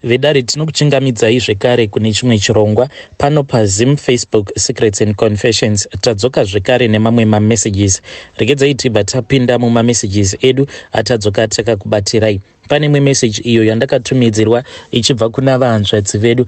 Vedare, tinokuchingamidzai zvekare kune chimwe chirongwa pano paZim Facebook Secrets and Confessions. Tadzoka zvekare nemamwe mamessages. Regedzai tibva tapinda mumamessages edu atadzoka takakubatirai. Pane imwe message iyo yandakatumidzirwa ichibva kuna vahanzvadzi vedu.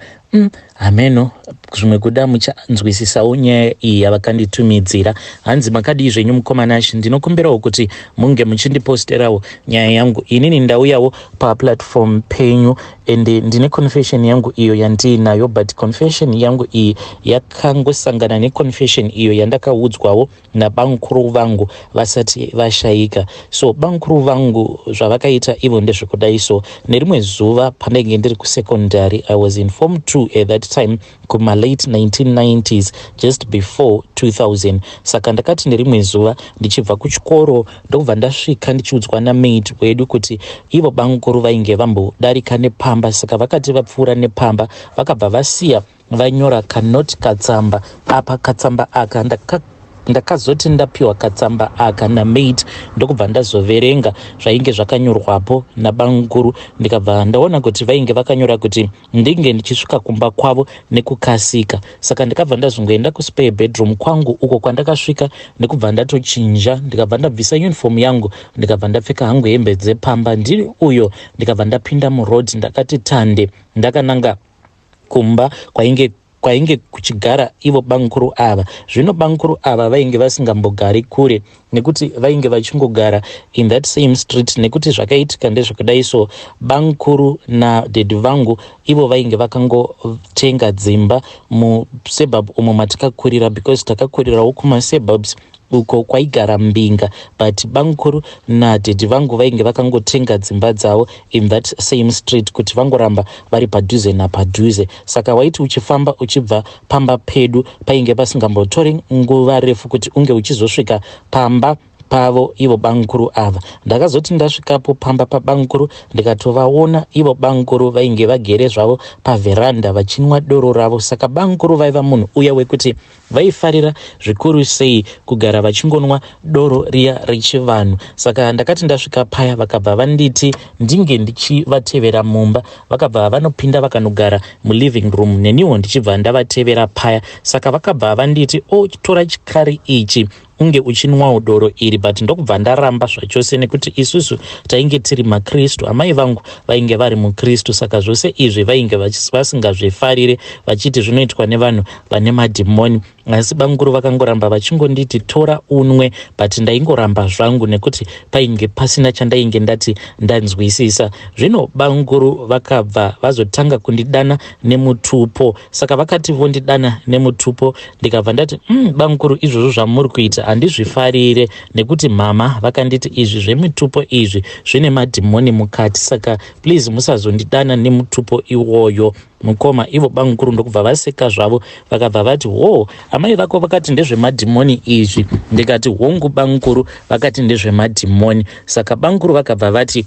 Hameno zvimwe kuda muchanzwisisawo nyaya iyi yavakanditumidzira. Hanzi, "Makadii zvenyu mukoma Nashi? Ndinokumbirawo kuti munge muchindiposterawo nyaya yangu. Inini ndauyawo paplatform penyu and ndine confession yangu iyo yandiinayo, but confession yangu iyi yakangosangana neconfession iyo yandakaudzwawo nabamukuru vangu vasati vashayika. So bamukuru vangu zvavakaita ivo ndezvekudai. So nerimwe zuva pandainge ndiri kusecondary, I was in form 2 at that time, kumalate 1990s, just before 2000. Saka ndakati nerimwe zuva ndichibva kuchikoro, ndokubva ndasvika ndichiudzwa namaid wedu kuti ivo bamukuru vainge vambodarika nepamba. Saka vakati vapfuura nepamba, vakabva vasiya vanyora kanoti katsamba. Apa katsamba aka ndakazoti ndapiwa katsamba aka namaid, ndokubva ndazoverenga zvainge zvakanyorwapo nabamukuru. Ndikabva ndaona kuti vainge vakanyora kuti ndinge ndichisvika kumba kwavo nekukasika. Saka ndikabva ndazongoenda kuspare bedroom kwangu, uko kwandakasvika ndikubva ndatochinja, ndikabva ndabvisa uniform yangu, ndikabva ndapfeka hangu hembe dzepamba ndiri uyo, ndikabva ndapinda muroad. Ndakati tande ndakananga kumba kwainge kuchigara ivo bamukuru ava. Zvino bamukuru ava vainge vasingambogari kure, nekuti vainge vachingogara in that same street, nekuti zvakaitika ndezvekudai. So bamukuru nadaddy vangu ivo vainge vakangotenga dzimba musuburb umo matakakurira, because takakurirawo kumasuburbs uko kwaigara mbinga, but bamukuru nadaddy vangu vainge vakangotenga dzimba dzavo in that same street kuti vangoramba vari padhuze napadhuze. Saka waiti uchifamba uchibva pamba pedu, painge pasingambotori nguva refu kuti unge uchizosvika pamba pavo ivo bamukuru ava. Ndakazoti ndasvikapo pamba pabamukuru, ndikatovaona ivo bamukuru vainge vagere zvavo pavheranda vachinwa doro ravo. Saka bamukuru vaiva munhu uya wekuti vaifarira zvikuru sei kugara vachingonwa doro riya rechivanhu. Saka ndakati ndasvika paya, vakabva vanditi ndinge ndichivatevera mumba. Vakabva vanopinda vakanogara muliving room, neniwo ndichibva ndavatevera paya. Saka vakabva vanditi, "Otora chikari ichi unge uchinwawo doro iri," but ndokubva ndaramba zvachose, nekuti isusu tainge tiri makristu. Amai vangu vainge vari mukristu, saka zvose izvi vainge vasingazvifarire, vachiti zvinoitwa nevanhu vane madhimoni. Asi bamukuru vakangoramba vachingonditi, "Tora unwe," but ndaingoramba zvangu, nekuti painge pasina chandainge ndati ndanzwisisa. Zvino bamukuru vakabva vazotanga kundidana nemutupo. Saka vakati vondidana nemutupo, ndikabva ndati, Bamukuru, izvozvo zvamuri kuita handizvifarire, nekuti mama vakanditi izvi zvemitupo izvi zvine madhimoni mukati, saka please musazondidana nemutupo iwoyo, mukoma." Ivo bamukuru ndokubva vaseka zvavo, vakabva vati, "Ho, amai vako vakati ndezvemadhimoni izvi?" Ndikati, "Hongu bamukuru, vakati ndezvemadhimoni." Saka bamukuru vakabva vati,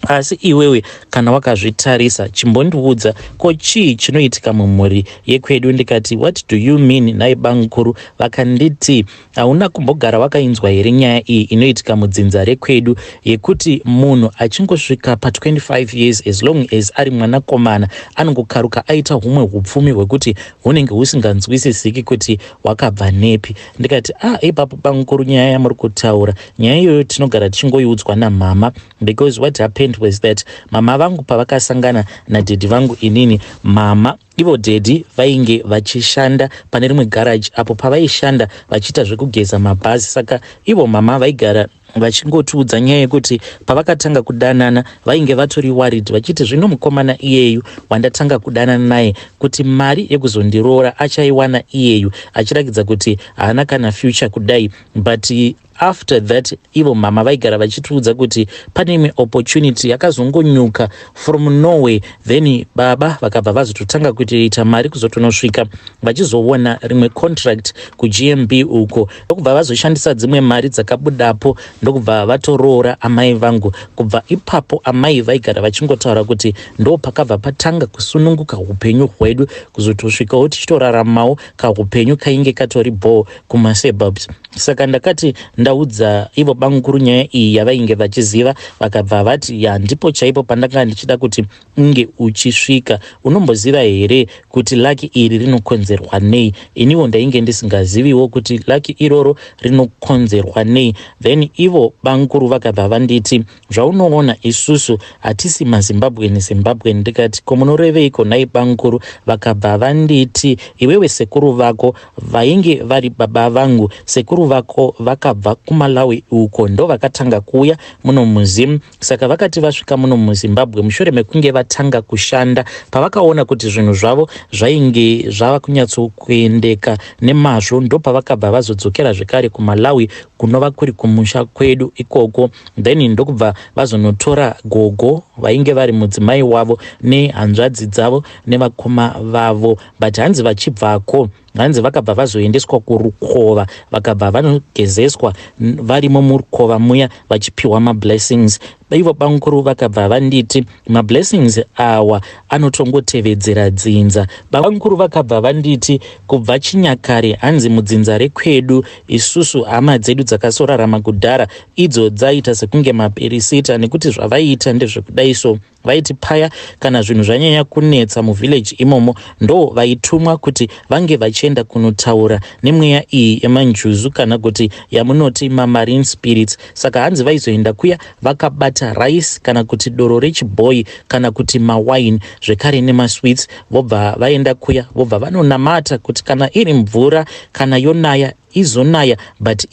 "Asi iwewe kana wakazvitarisa, chimbondiudza, ko chii chinoitika mumhuri yekwedu?" Ndikati, "What do you mean, nhai bamukuru?" Vakanditi, "Hauna kumbogara wakainzwa here nyaya iyi inoitika mudzinza rekwedu, yekuti munhu achingosvika pa25 years, as long as ari mwanakomana, anongokaruka aita humwe upfumi hwekuti hunenge husinganzwisisiki kuti hwakabva nepi?" Ndikati, "Ah, ipapo bamukuru, nyaya yamuri kutaura, nyaya iyoyo tinogara tichingoiudzwa namama, because what happened was that mama vangu pavakasangana nadaddy vangu, inini, mama ivo daddy vainge vachishanda pane rimwe garaji, apo pavaishanda vachiita zvekugeza mabhazi. Saka ivo mama vaigara vachingotiudza nyaya yekuti pavakatanga kudanana vainge vatori worried, vachiti, 'Zvino mukomana iyeyu wandatanga kudanana naye, kuti mari yekuzondiroora achaiwana iyeyu achiratidza kuti haana kana future kudai?' But after that, ivo mama vaigara vachitiudza kuti pane imwe opportunity yakazongonyuka from nowhere, then baba vakabva vazototanga kutoita mari, kuzotonosvika vachizoona rimwe contract kuGMB uko, ndokubva vazoshandisa dzimwe mari dzakabudapo, ndokubva vatoroora amai vangu. Kubva ipapo amai vaigara vachingotaura kuti ndo pakabva patanga kusununguka upenyu hwedu, kuzotosvikawo tichitoraramawo kaupenyu kainge katori bho kumasuburbs. Saka ndakati ndaona ndaudza ivo bamukuru nyaya iyi yavainge vachiziva, vakabva vati, ya, ndipo chaipo pandanga ndichida kuti unge uchisvika. Unomboziva here kuti lucky iri rinokonzerwa nei? Iniwo ndainge ndisingaziviwo kuti lucky iroro rinokonzerwa nei. Then ivo bamukuru vakabva vanditi, zvaunoona isusu hatisi maZimbabwean Zimbabwean. Ndikati, ko munoreveiko nhai bamukuru? Vakabva vanditi, iwewe sekuru vako vainge vari baba vangu, sekuru vako vakabva kuMalawi uko, ndo vakatanga kuuya muno muZim. Saka vakati vasvika muno muZimbabwe, mushure mekunge vatanga kushanda, pavakaona kuti zvinhu zvavo zvainge zvava kunyatsokuendeka nemazvo, ndo pavakabva vazodzokera zvekare kuMalawi, kunova kuri kumusha kwedu ikoko. Then ndokubva vazonotora gogo vainge vari mudzimai wavo nehanzvadzi dzavo nevakoma vavo. But hanzi vachibvako, hanzi vakabva vazoendeswa kurukova, vakabva vanogezeswa varimo murukova muya, vachipiwa mablessings. Ivo bamukuru vakabva vanditi mablessings awa anotongotevedzera dzinza. Bamukuru vakabva vanditi kubva chinyakare, hanzi mudzinza rekwedu isusu, hama dzedu dzakasorarama kudhara idzo dzaita sekunge maperisita, nekuti zvavaiita ndezvekudai. So vaiti paya kana zvinhu zvanyanya kunetsa muvillage imomo, ndo vaitumwa kuti vange vachienda kunotaura nemweya iyi yemanjuzu, kana kuti yamunoti mamarine spirits. Saka hanzi vaizoenda kuya vakabata rice, kana kuti doro rechibhoyi, kana kuti mawine, zvekare nemasweets. Vobva vaenda kuya, vobva vanonamata kuti kana iri mvura, kana yonaya, izonaya but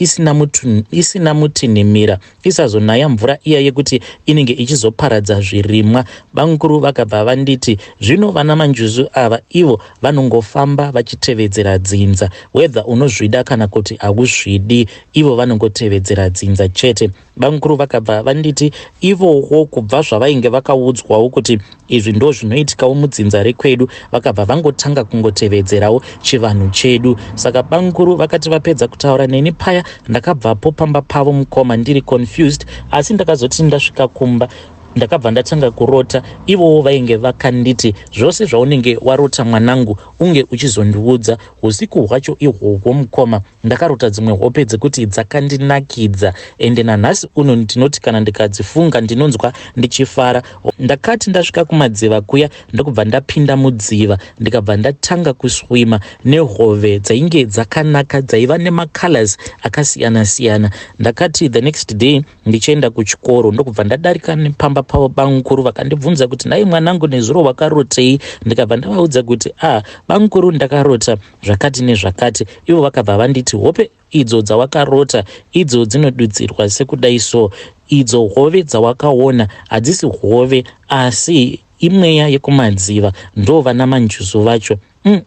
isina mutinhimira, isazonaya mvura iya yekuti inenge ichizoparadza zvirimwa. Bamukuru vakabva vanditi zvino vana manjuzu ava ivo vanongofamba vachitevedzera dzinza, whether unozvida kana kuti hauzvidi, ivo vanongotevedzera dzinza chete. Bamukuru vakabva vanditi ivowo kubva zvavainge vakaudzwawo kuti izvi ndo zvinoitikawo mudzinza rekwedu, vakabva vangotanga kungotevedzerawo chivanhu chedu. Saka bamukuru vakati vapedza kutaura neni paya, ndakabvapo pamba pavo mukoma ndiri confused. Asi ndakazoti ndasvika kumba, ndakabva ndatanga kurota ivowo vainge vakanditi, zvose zvaunenge warota mwanangu, unge uchizondiudza. Usiku hwacho ihwohwo mukoma, ndakarota dzimwe hope dzekuti dzakandinakidza, ende nanhasi uno ndinoti kana ndikadzifunga ndinonzwa ndichifara. Ndakati ndasvika kumadziva kuya, ndokubva ndapinda mudziva, ndikabva ndatanga kuswima nehove dzainge dzakanaka, dzaiva nemacolors akasiyana-siyana. Ndakati the next day ndichienda kuchikoro, ndokubva ndadarika nepamba pavo bamukuru. Vakandibvunza kuti, nhai mwanangu, nezuro wakarotei? Ndikabva ndavaudza kuti, a ah, bamukuru, ndakarota zvakati nezvakati. Ivo vakabva vanditi, hope idzo dzawakarota idzo dzinodudzirwa sekudai. So idzo hove dzawakaona hadzisi hove, asi imweya yekumadziva, ndo vana manjuzu vacho.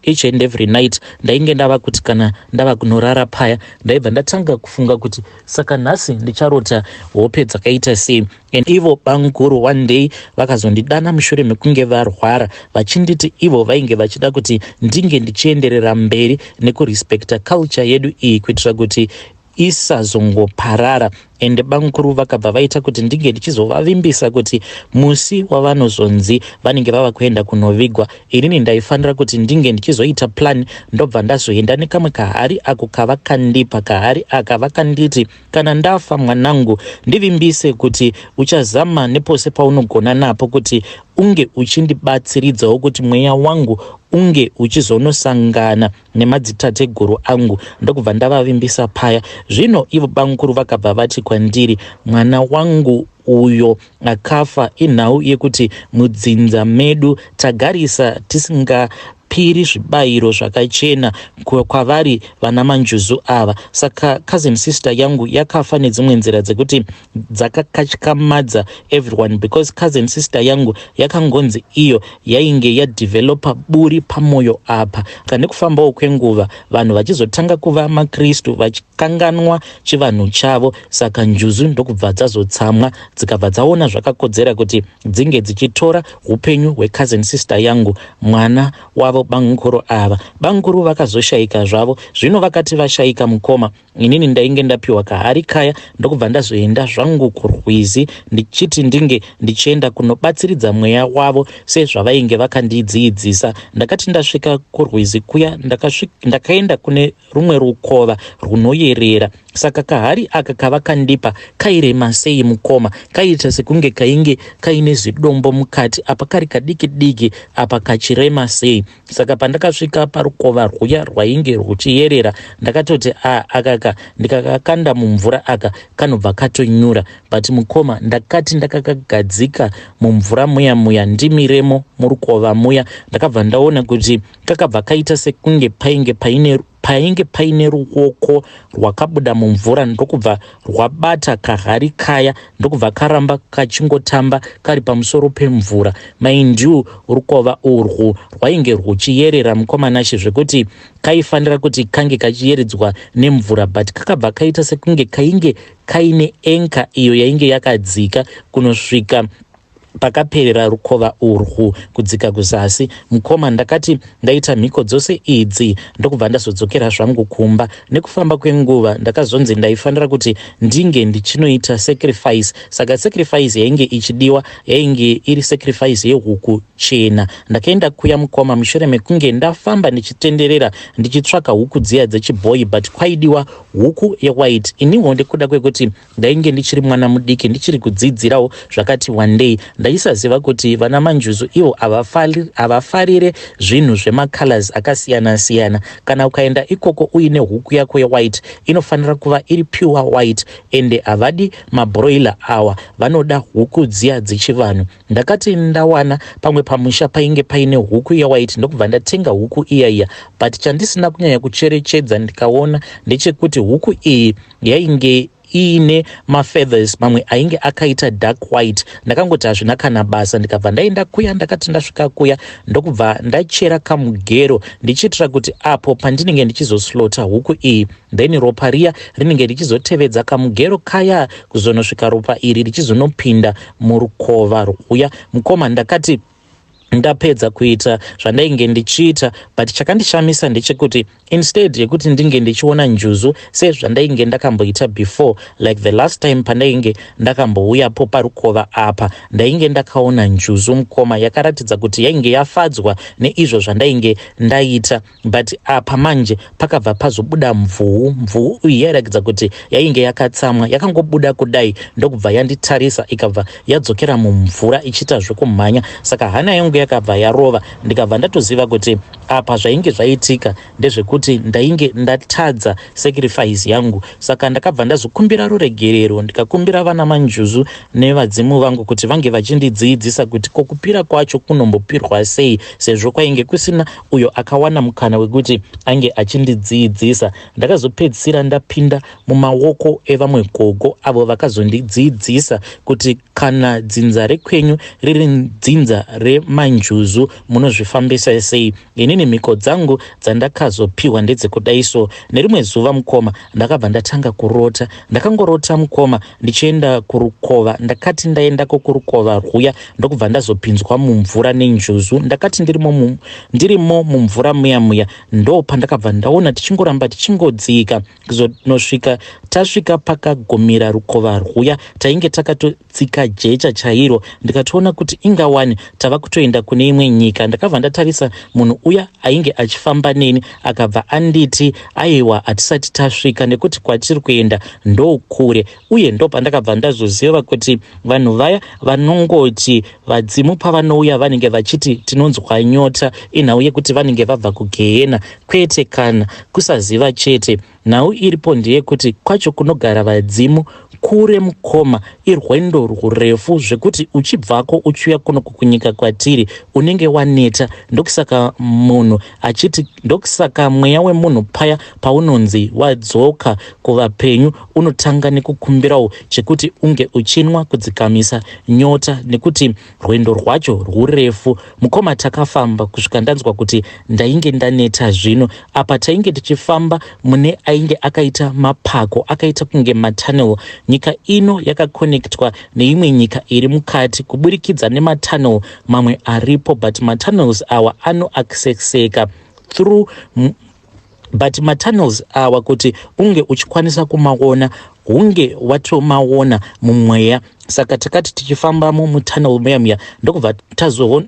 Each and every night ndainge ndava kuti kana ndava kunorara paya, ndaibva ndatanga kufunga kuti saka nhasi ndicharota hope dzakaita sei. And ivo bamukuru one day vakazondidana mushure mekunge varwara, vachinditi ivo vainge vachida kuti ndinge ndichienderera mberi nekurespekta culture yedu iyi, kuitira kuti isazongoparara. Ende bamukuru vakabva vaita kuti ndinge ndichizovavimbisa kuti musi wavanozonzi vanenge vava kuenda kunovigwa, inini ndaifanira kuti ndinge ndichizoita plan, ndobva ndazoenda nekamwe kahari ako kavakandipa. Kahari aka vakanditi, kana ndafa mwanangu, ndivimbise kuti uchazama nepose paunogona napo kuti unge uchindibatsiridzawo kuti mweya wangu unge uchizonosangana nemadzitateguru angu. Ndokubva ndavavimbisa paya. Zvino ivo bamukuru vakabva vati kwandiri, mwana wangu uyo akafa inhau yekuti mudzinza medu tagarisa tisingapiri zvibayiro zvakachena kwavari vana manjuzu ava. Saka cousin sister yangu yakafa nedzimwe nzira dzekuti dzakakatyamadza everyone, because cousin sister yangu yakangonzi iyo yainge yadevelopa buri pamwoyo apa. Nekufambawo kwenguva, vanhu vachizotanga kuva maKristu, vachikanganwa chivanhu chavo. Saka njuzu ndokubva dzazotsamwa, dzikabva dzaona zvakakodzera kuti dzinge dzichitora upenyu hwecousin sister yangu, mwana wavo bamukuru ava. Bamukuru vakazoshayika zvavo. Zvino vakati vashayika mukoma, inini ndainge ndapiwa kahari kaya, ndokubva ndazoenda zvangu kurwizi, ndichiti ndinge ndichienda kunobatsiridza mweya wavo sezvavainge vakandidziidzisa. Ndakati ndasvika kurwizi kuya, ndakaenda kune rumwe rukova runoyerera. Saka kahari aka kavakandipa kairema sei mukoma, kaiita sekunge kainge kaine zidombo mukati apa kari kadiki diki apa kachirema sei. Saka pandakasvika parukova rwuya rwainge rwuchiyerera ndakatoti a akaka ndikakakanda mumvura aka kanobva katonyura. But mukoma ndakati ndakakagadzika mumvura muya muya ndimiremo murukova muya ndakabva ndaona kuti kakabva kaita sekunge painge paine painge paine ruoko rwakabuda mumvura ndokubva rwabata kahari kaya ndokubva karamba kachingotamba kari pamusoro pemvura. Mind you, rukova urwu rwainge rwuchiyerera mukomanashe zvekuti kaifanira kuti kange kachiyeredzwa nemvura but kakabva kaita sekunge kainge kaine anchor iyo yainge yakadzika kunosvika pakaperera rukova urwu kudzika kuzasi. Mukoma ndakati ndaita mhiko dzose idzi ndokubva ndazodzokera zvangu kumba. Nekufamba kwenguva ndakazonzi ndaifanira kuti ndinge ndichinoita sacrifice. Saka sacrifice yainge ichidiwa yainge iri sacrifice yehuku chena. Ndakaenda kuya mukoma mushure mekunge ndafamba ndichitenderera ndichitsvaka huku dziya dzechibhoyi but kwaidiwa huku yewhite. Iniwo ndekuda kwekuti ndainge ndichiri mwana mudiki ndichiri kudzidzirawo zvakati wandei ndaisaziva kuti vana manjuzu ivo havafarire zvinhu zvemacolors akasiyana siyana. Kana ukaenda ikoko uine huku yako yewhite inofanira kuva iri pure white ende havadi mabroiler awa, vanoda huku dziya dzechivanhu. Ndakati ndawana pamwe pamusha painge paine huku yewhite ndokubva ndatenga huku iya iya, but chandisina kunyanya kucherechedza ndikaona ndechekuti huku iyi yainge iine mafeathers mamwe ainge akaita dark white. Ndakangoti hazvina kana basa ndikabva ndaenda kuya. Ndakati ndasvika kuya ndokubva ndachera kamugero ndichiitira kuti apo pandinenge ndichizoslaughter huku iyi then ropa riya rinenge richizotevedza kamugero kaya kuzonosvika ropa iri richizonopinda murukova rwuya. Mukoma ndakati ndapedza kuita zvandainge ndichiita, but chakandishamisa ndechekuti instead yekuti ndinge ndichiona njuzu sezvandainge ndakamboita before, like the last time pandainge ndakambouyapo parukova apa ndainge ndakaona njuzu mukoma yakaratidza kuti yainge yafadzwa neizvo zvandainge ndaita, but apa manje pakabva pazobuda mvuu. Mvuu iyi yairatidza kuti yainge yakatsamwa, yakangobuda kudai ndokubva yanditarisa ikabva yadzokera mumvura ichiita zvekumhanya. Saka hana yangu yakabva yarova ndikabva ndatoziva kuti apa zvainge zvaitika ndezvekuti ndainge ndatadza sacrifice yangu. Saka ndakabva ndazokumbira ruregerero ndikakumbira vana manjuzu nevadzimu vangu kuti vange vachindidzidzisa kuti kokupira kwacho kunombopirwa sei, sezvo kwainge kusina uyo akawana mukana wekuti ange achindidzidzisa. Ndakazopedzisira ndapinda mumaoko evamwe gogo avo vakazondidzidzisa kuti kana dzinza rekwenyu riri dzinza remanjuzu munozvifambisa sei. Inini mhiko dzangu dzandakazopiwa ndedzekudai so. Nerimwe zuva mukoma ndakabva ndatanga kurota. Ndakangorota mukoma ndichienda kurukova. Ndakati ndaendako kurukova rwuya ndokubva ndazopinzwa mumvura nenjuzu. Ndakati ndirimo mumvura muya muya ndo pandakabva ndaona tichingoramba tichingodzika kuzonosvika tasvika pakagumira rukova rwuya. Tainge takatotsika jecha chairo, ndikatoona kuti ingawani tava kutoenda kune imwe nyika. Ndakabva ndatarisa munhu uya ainge achifamba neni, akabva anditi aiwa, hatisati tasvika nekuti kwatiri kuenda ndokure. Uye ndo pandakabva ndazoziva kuti vanhu vaya vanongoti vadzimu pavanouya vanenge vachiti tinonzwa nyota inhau yekuti vanenge vabva kugehena, kwete kana kusaziva chete. Nhau iripo ndeyekuti kwacho kunogara vadzimu kure mukoma, irwendo rwurefu zvekuti uchibvako uchiuya kuno kunyika kwatiri unenge waneta. Ndokusaka munhu achiti, ndokusaka mweya wemunhu paya paunonzi wadzoka kuvapenyu unotanga nekukumbirawo chekuti unge uchinwa kudzikamisa nyota, nekuti rwendo rwacho rwurefu mukoma. Takafamba kusvika ndanzwa kuti ndainge ndaneta. Zvino apa tainge tichifamba mune ainge akaita mapako akaita kunge matunnel. Nyika ino yakakonektwa neimwe nyika iri mukati kuburikidza nematunnel mamwe aripo, but matunnels awa anoaccesseka through, but matunnels awa kuti unge uchikwanisa kumaona hunge watomaona mumweya. Saka takati tichifambamo mutunnel muya muya ndokubva tazoona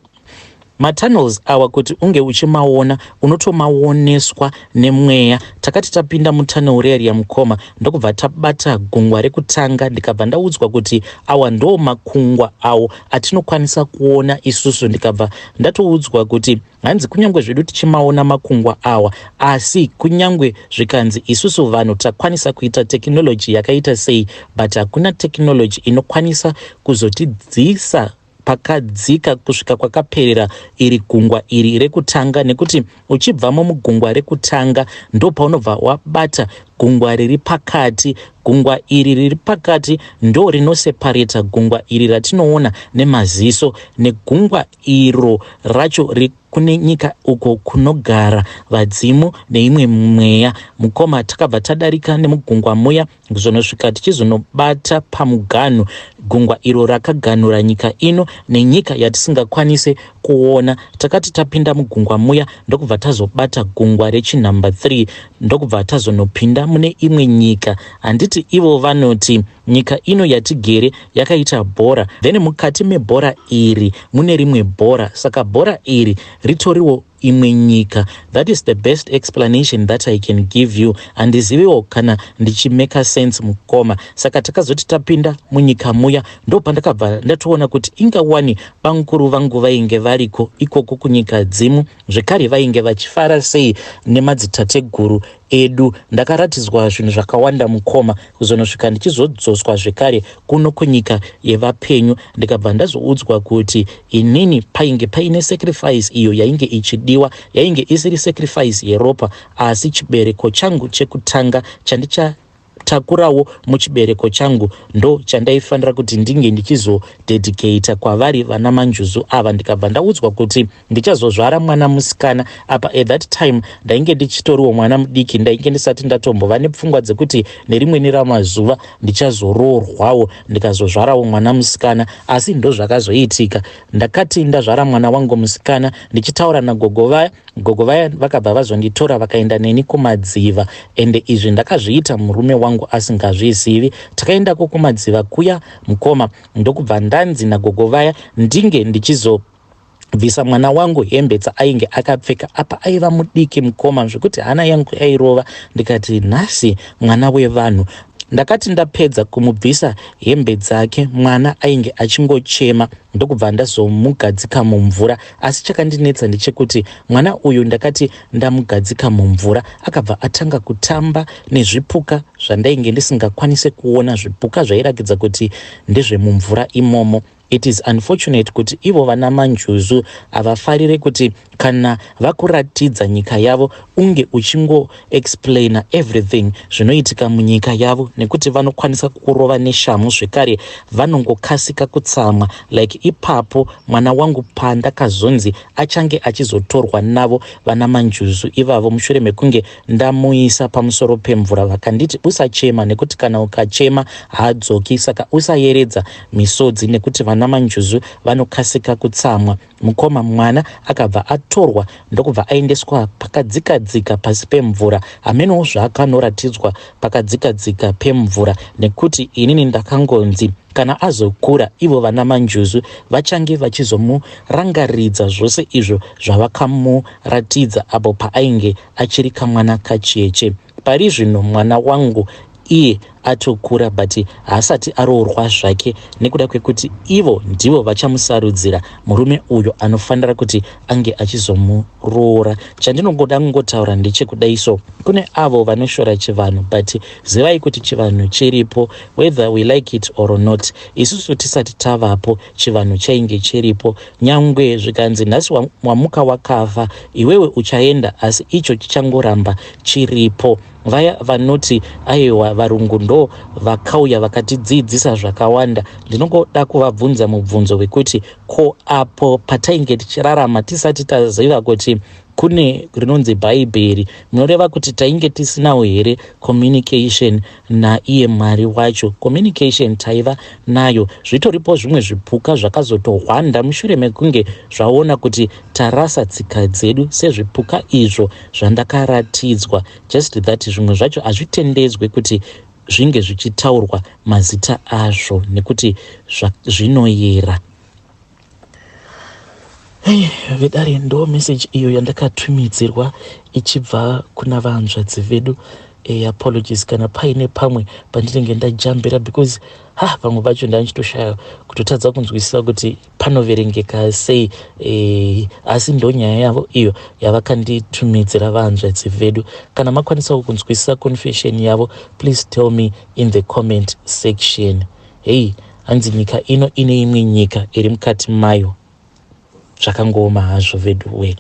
Matunnels awa kuti unge uchimaona unotomaoneswa nemweya. Takati tapinda mutunnel riya riya mukoma ndokubva tabata gungwa rekutanga ndikabva ndaudzwa kuti awa ndo makungwa awo atinokwanisa kuona isusu ndikabva ndatoudzwa kuti hanzi kunyange zvedu tichimaona makungwa awa asi kunyange zvikanzi isusu vanhu takwanisa kuita technology yakaita sei but hakuna technology inokwanisa kuzotidzisa pakadzika kusvika kwakaperera iri gungwa iri rekutanga nekuti uchibvamo mugungwa rekutanga ndopaunobva wabata gungwa riri pakati. Gungwa iri riri pakati ndo rinosepareta gungwa iri ratinoona nemaziso negungwa iro racho kune nyika uko kunogara vadzimu neimwe mweya. Mukoma takabva tadarika nemugungwa muya kuzonosvika tichizonobata pamuganhu gungwa iro rakaganhura nyika ino nenyika yatisingakwanise kuona. Takati tapinda mugungwa muya ndokubva tazobata gungwa rechinhamba 3 ndokubva tazonopinda mune imwe nyika. Handiti ivo vanoti nyika ino yatigere yakaita bhora then mukati mebhora iri mune rimwe bhora saka bhora iri ritoriwo imwe nyika. That is the best explanation that I can give you. Handiziviwo kana ndichimeka sense mukoma. Saka takazoti tapinda munyika muya ndopandakabva ndatoona kuti ingawani bamukuru vangu vainge variko ikoko kunyika dzimu zvekare vainge vachifara sei nemadzitateguru edu. Ndakaratidzwa zvinhu zvakawanda mukoma kuzonosvika ndichizodzoswa zvekare kuno kunyika yevapenyu ndikabva ndazoudzwa kuti inini painge paine sacrifice iyo yainge ichidiwa yainge isiri sacrifice yeropa asi chibereko changu chekutanga chandichatakurawo muchibereko changu ndo chandaifanira kuti ndinge ndichizodedicata kwavari vana manjuzu ava. Ndikabva ndaudzwa kuti ndichazozvara mwana musikana. Apa at that time ndainge ndichitoriwo mwana mudiki, ndainge ndisati ndatombova nepfungwa dzekuti nerimweni ramazuva ndichazoroorwawo ndikazozvarawo mwana musikana, asi ndozvakazoitika. Ndakati ndazvara mwana wangu musikana ndichitaura nagogo vaya, gogo vaya vakabva vazonditora vakaenda neni kumadziva, ende izvi ndakazviita murume wangu asingazvizivi. Takaendako kumadziva kuya mukoma, ndokubva ndanzi nagogo vaya ndinge ndichizo bvisa mwana wangu hembe dzaainge akapfeka. Apa aiva mudiki mukoma zvekuti hana yangu yairova, ndikati nhasi mwana wevanhu. Ndakati ndapedza kumubvisa hembe dzake mwana ainge achingochema, ndokubva ndazomugadzika mumvura. Asi chakandinetsa ndechekuti mwana uyu ndakati ndamugadzika mumvura akabva atanga kutamba nezvipuka zvandainge ndisingakwanise kuona, zvipuka zvairakidza kuti ndezvemumvura imomo. It is unfortunate kuti ivo vana manjuzu havafarire kuti kana vakuratidza nyika yavo unge uchingoexplaina everything zvinoitika munyika yavo, nekuti vanokwanisa kukurova neshamhu, zvekare vanongokasika kutsamwa. Like ipapo mwana wangu pandakazonzi achange achizotorwa navo vana manjuzu ivavo mushure mekunge ndamuisa pamusoro pemvura, vakanditi usachema nekuti kana ukachema haadzoki, saka usayeredza misodzi nekuti vana manjuzu vanokasika kutsamwa. Mukoma, mwana akabva atorwa ndokubva aendeswa pakadzikadzika pasi pemvura. Hamenowo zvaakanoratidzwa pakadzikadzika pemvura, nekuti inini ndakangonzi kana azokura ivo vana manjuzu vachange vachizomurangaridza zvose izvo zvavakamuratidza apo paainge achiri kamwana kacheche. Pari zvino mwana wangu iye atokura but haasati aroorwa zvake nekuda kwekuti ivo ndivo vachamusarudzira murume uyo anofanira kuti ange achizomuroora. Chandinongoda kungotaura ndechekudai so, kune avo vanoshora chivanhu, but zivai kuti chivanhu chiripo whether we like it or not. Isusu tisati tavapo chivanhu chainge chiripo. Nyangwe zvikanzi nhasi wamuka wakafa, iwewe uchaenda, asi icho chichangoramba chiripo. Vaya vanoti aiwa varungu ndo vakauya vakatidzidzisa zvakawanda, ndinongoda kuvabvunza mubvunzo wekuti ko apo patainge tichirarama tisati taziva kuti kune rinonzi bhaibheri, munoreva kuti tainge tisinawo here communication naiye Mwari wacho? Communication taiva nayo. Zvitoripo zvimwe zvipuka zvakazotohwanda mushure mekunge zvaona kuti tarasa tsika dzedu, sezvipuka izvo zvandakaratidzwa, just that zvimwe zvacho hazvitendedzwe kuti zvinge zvichitaurwa mazita azvo nekuti zvinoyera. Hey, vedare, ndo message iyo yandakatumidzirwa ichibva kuna vahanzvadzi vedu. Apologies kana paine pamwe pandinenge ndajambira, because ha, pamwe pacho ndanchitoshaya kutotadza kunzwisisa kuti panoverengeka sei. Asi ndo nyaya yavo iyo yavakanditumidzira vahanzvadzi vedu. Kana makwanisawo kunzwisisa confession yavo, please tell me in the comment section. Hei, hanzi nyika ino ine imwe nyika iri mukati mayo. Zvakangooma hazvo vedu we.